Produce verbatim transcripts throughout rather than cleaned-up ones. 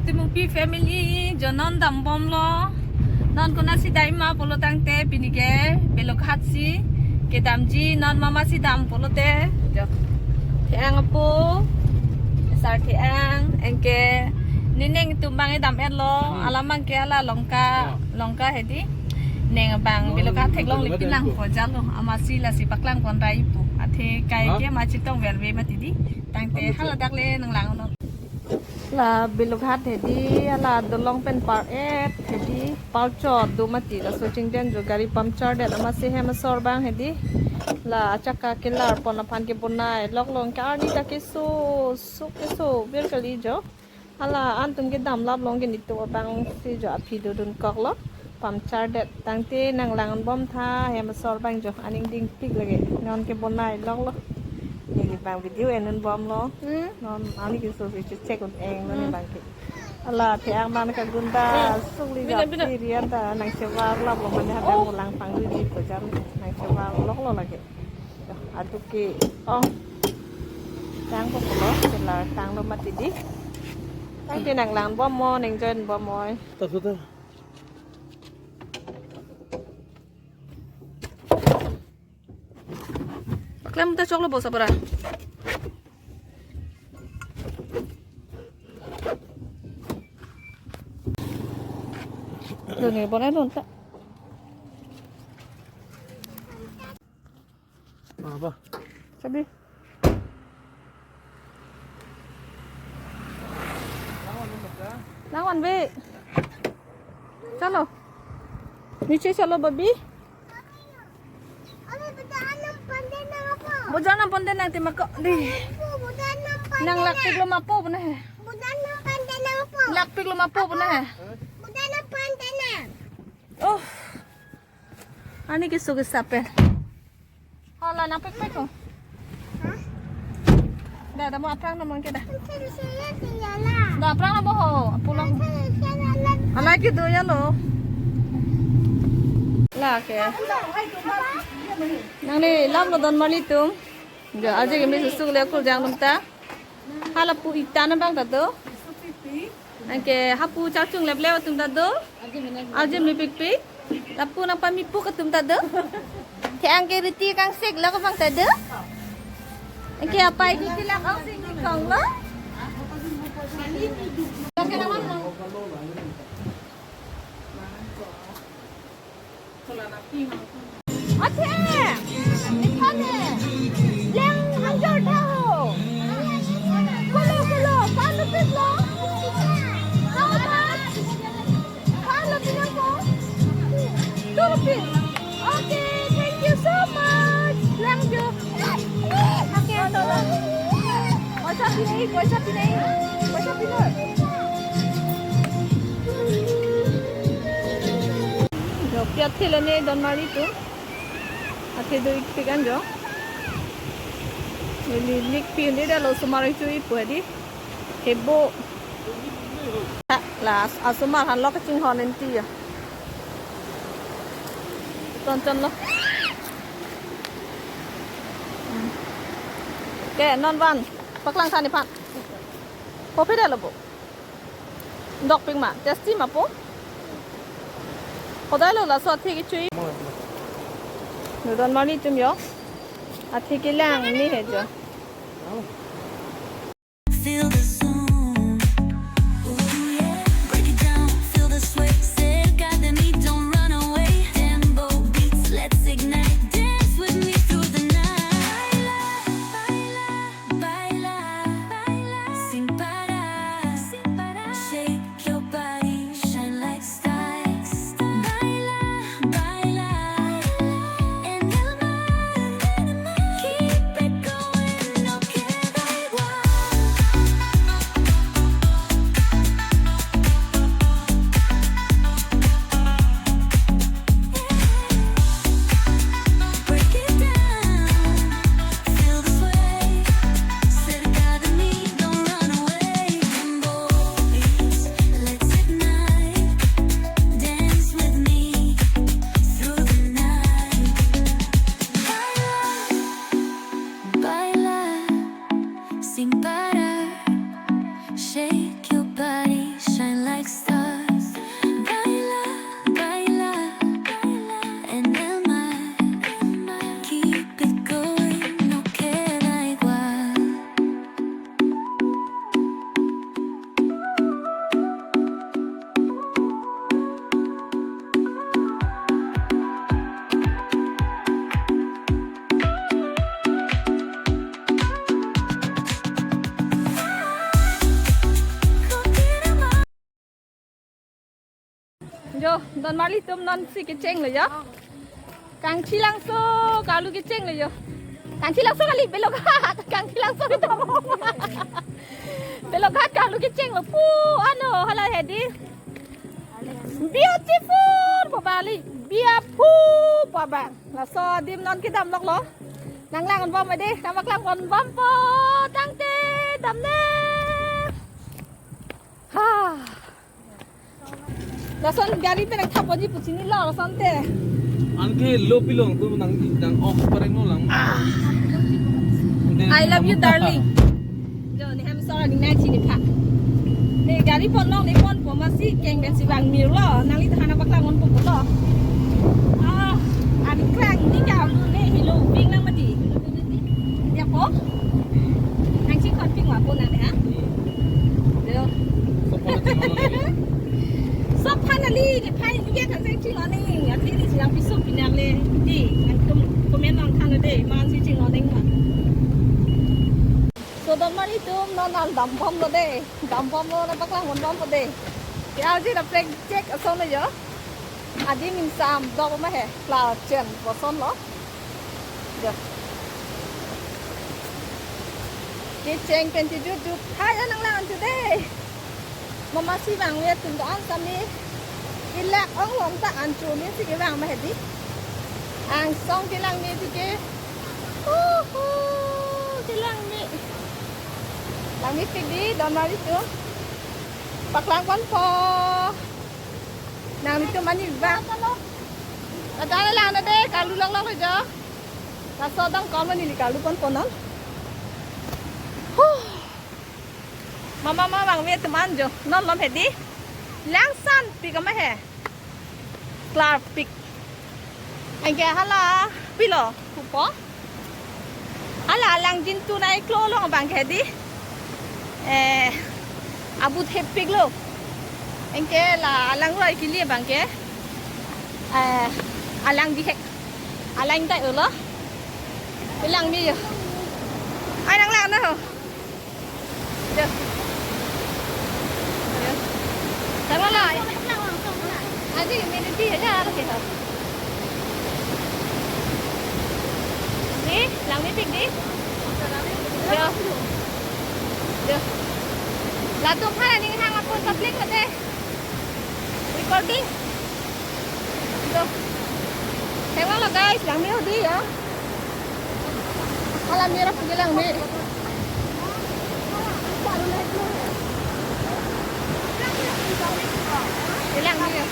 Timupi family, jo non dambomlo. Non konatsi dam ma pulo tangte pini ke Belughat si kedamji, non mama si dam pulote. Jo. Thiang apo. Sar thiang, anke ne neng atum abang dam-etlo. Hmm. Alam abang ke hala Longka, Ya. Longka hedi. Neng abang Belughat theklonglepi nangpo jalo. Amatsi lasi paklang pon rai pu. Athe kai Ha? ke ma chetong verve mati di. Tangte Apa hala dak le nanglang non. La Belughat hedi, hala dolong pen par-et hedi, parchot do mati, laso chingden jo gari puncture det, amatsi hem asor abang hedi. La achakka kelar pon aphan kebonai loklo, anke arni ta keso, sok keso, bir kali jo. Hala antum kedam laplong ke netum abangsi jo aphi dodunkoklo. Puncture det tangte nanglang-un bom tha, hem asor abang jo aning dingpik lake. Non kebonai loklo. Neli abang video en-un bomlo. Hmm? Non ani keso si chechek un-eng non Hmm. abang ke. Hala thiang abang kagunda Hmm. sukli Bina, bina. Japri rian ta nangchevar laplong mane hadang Oh. Mulang pangri di pejam nangchevar loklo lake. Aduk ke ong. Tangpo pulo, kelar tanglo mati di. Tangte nanglang-un bom mo, nang-join bom mo. Ta, ta, ta. Paklem ta choklo bosa para. Doni bonai don ta. Apa? Sabi. Nang wan be. Chalo. Niche chalo, baby. Bojan nam pon de nang tema ko. Di. Nang lakpiklo ma po puna he. Lakpiklo ma po puna he. Oh. Ani keso kesa pen. Hala nangpikpik ko. Hah? Da, da mo aphrang na mo ke da. Saya, saya lah. Da aphrang na mo ho, pulang. Saya, saya lah. Ala ke do ya lo. La ke. Nangne lamlo don marli atum. Jo, aje ke mi susuk le kul jang atum ta. Hala pu itan abang ta do. Anke hapu chachung leplep atum ta do. Arjum mepikpik. Lapu nangpamipuk atum ta do. Thiang ke riti kangsik lo abang ta do. Anke apai di tilak angsing di konglo. Athe, iphane, lang hangjar tha ho. Kolo, kolo, five rupees lo. How much? Five rupees lang po. Two rupees. Okay, thank you so much. Lang jo. Okay, tolo. Poisa pinei, poisa pinei. Poisa pinei. Jo, pi athe lo ne don marli atum. Athe do-ikpik an jo. Neli likpi un-e det lo, osomar kecho-i pu hedi. Hebo. Ha, la as-, asomar aphan lo kachinghon enti ya. Chon chonlo. Hmm. Ke non van. Paklang tha nephan. Kopi det lo bo. Dokpik ma, tasty ma po. Hodai lo laso athe kecho-i. Nodon mali tum jo. Athe kelang ni he jo. Feel the zone. Ooh, yeah. Break it down, feel the sway. Cerca de mí, don't run away. Dembow beats, let's ignite. Dance with me through the night. Baila, baila, baila, baila. Sin parar, sin parar. Shake your body, shine like stars. Baila, baila, en el mar. Keep it going, no queda igual. Break it down, feel the sway. Cerca de mí, don't run away. Boys, let's ignite. Dance with me through the night. Baila, baila, sin parar. Shake your body, Yo, don marli atum, non si kecheng lo yo. Kangchilangso karlu kecheng lo yo. Kangchilangso kali, Balughat. Kangchilangso kedo. Balughat karlu kecheng lo pu, ano, hala hedi. Beautiful pu abang kali, beautiful pu abang. Laso adim non kedam lok lo. Nanglang bom ade, nangpaklang bom po. Tangte, damde. Ha. Lason gari pen nangthap ponji pu chinilo, lason te. Anke lo pilong tu nang, nang off pareng lo lang. Ah. Anke I love you, kamu darling. Jo, ne hem sora ning nang chini pha. Ne gari pon long ne ponpo, masi keng pen si vang mir lo. Nangli ta hana paklang ponpo lo. Ah, ani klang ni ka lu ne hilo bing nang mati. Dia po? Nang chingkot ping wa po nang ha? Yo. Sopo na chingkot nang. Sopo na li, ne phai ni ke kan chingkot nang. Ati ni sila piso pinang le. Di, nang tum, comment nang than de, man si chingkot nang ma. So, don marli atum, non al dam bom lo de. Dam bom lo, nangpaklang bom po de. Ya, ji na prank check ason lo yo. Adim insam dok ma he, klar chen boson lo. Yo. Kecheng pen chejut jut. Hai, nanglang today. Mama si vangve atum do-an sami. Ilak ong long ta an chulin si kevang ma hedi. Angsong kelang me ti ke. Uhu, kelang me. Lang me pik di, don marli atum. Paklang ponpo. Nanglitum ani ba. Ada lang na de, karlu long long jo. Laso dam kom neli karlu ponpo non. Huh. Mama mama vangve atum an jo. Non lom hedi. Langsan pik ma he. Klar pik. Anke hala pilo pupo. Hala alang jin tu nai klo long abang ke di. Eh, abut hepik lo. Anke la alang roi kili abang ke. Eh, alang dihek. Alang tai ulo. Bilang mi yo. Ai nanglang na ho. Yo. Yo. Tama la. Aji minute di aja lagi ha. Di, lang me pik di. Yo. Yo. Latum hara ning hang apun public mate. Recording. Tuh. Tengok lah guys, lang me hodi ya. Alam merah pergi lang me. Lang me.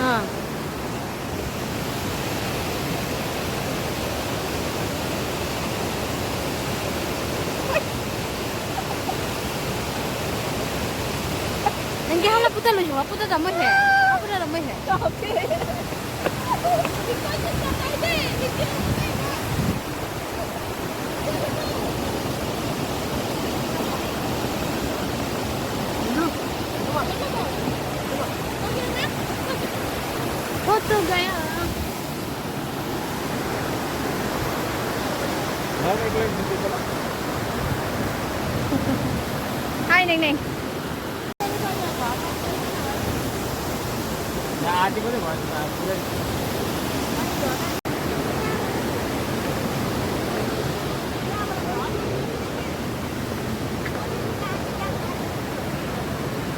Ah. Anke hala puta lo, hala puta damai he. Puta damai he. Photo gaya. Hai, Neng Neng.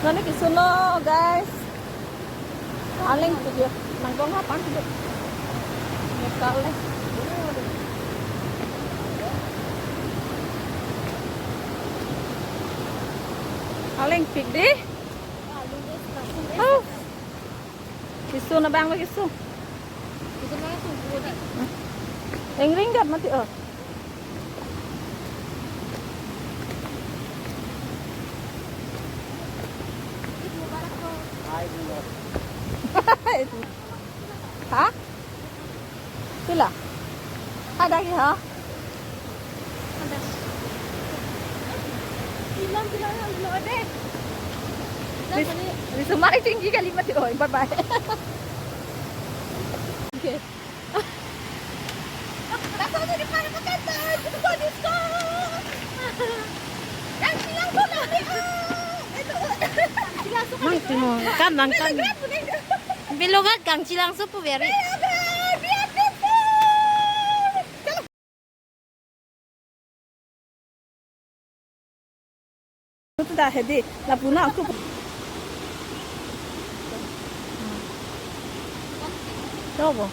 Nani kesun lo, guys. Aleng video. Nangkong apa gitu? Nekal deh. Aleng pik deh. Oh. Kesun abang lo kesun. Eng ringgat mati oh. Ha? Pila? Ada ki ha? Ada. Bilang, bilang, bilang, deh. Ris-, risumar tinggi kali mati. Oh, bye bye. Okay. Mang tino, kan lang kan. Belogat Gangchilangso pu veri. Itu dah hedi, lapu na aku. Coba.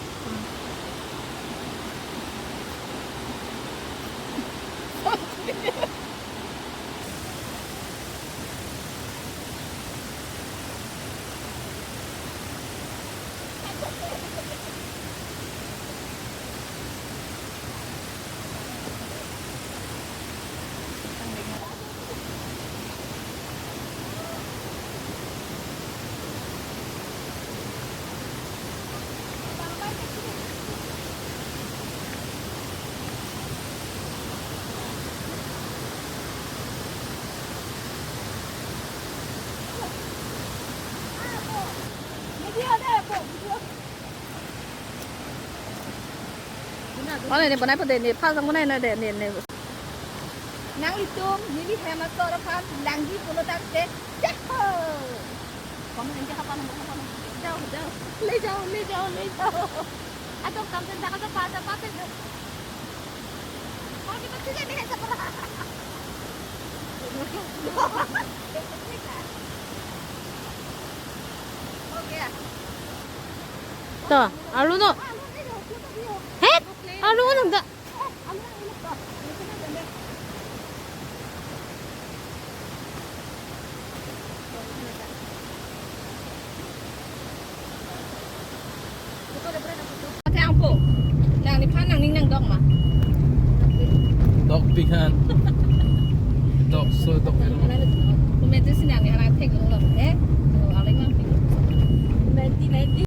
Oh, ne, ne, bonai po de, ne, phal sang bonai na de, ne, ne. Nanglitum, neli hem asor aphan, langji pulo tangte, jai ho! Comment nangji hapan, hapan, hapan. Jao, jao. Le jao, le jao, le jao. Atum kam sen dakal to pa, pa, pa, pa. Kau ni pasti jadi hesa pernah. Okay ya. To, alu no. Het, alu no da. Mathe angpo. Nangliphan nangning nangdok ma? Dokpik han. Dokso, dok. Comment si nangli hana theklonglo, eh? To, aling nangpi.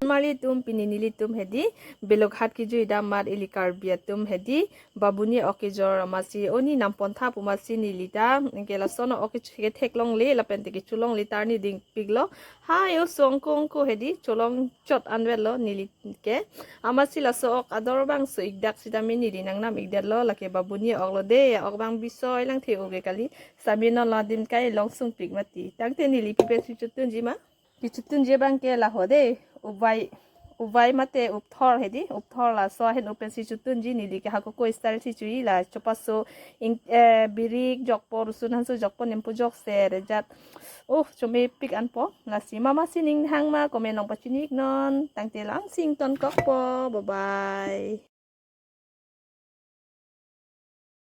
Mali atum, pini nelitum hedi Belughat kejui dam amat ili Karbi atum hedi Babuni ok kejor amatsi, oni nampontha pu amatsi neli ta, anke lason ok ketheklongle, lapen te kecholongle ta arni dingpiklo. Hai o song kong ko hedi, cholong chot anvetlo neli ke. Amatsi laso ok ador bangso ikdak sitame neli nangnam ikdetlo, lake Babuni ok lo de, ok bang bisoi lang the oge kali. Sami non la dim kai long sungpik mati. Tangte neli pipe si chotunji ma? Kechotunji abang ke laho de, uvai, uvai mate upthor hedi, upthor laso ahin upen si chotunji, neli ke hako ko style si choi la chopaso ing, eh, birik jokpo, rusun hanso jokpo, nempo jokse rejat. Oh, chomepik anpo, lasi mama si ning hang ma, comment nangpachini iknon, tangte lang sing tonkokpo, bye bye.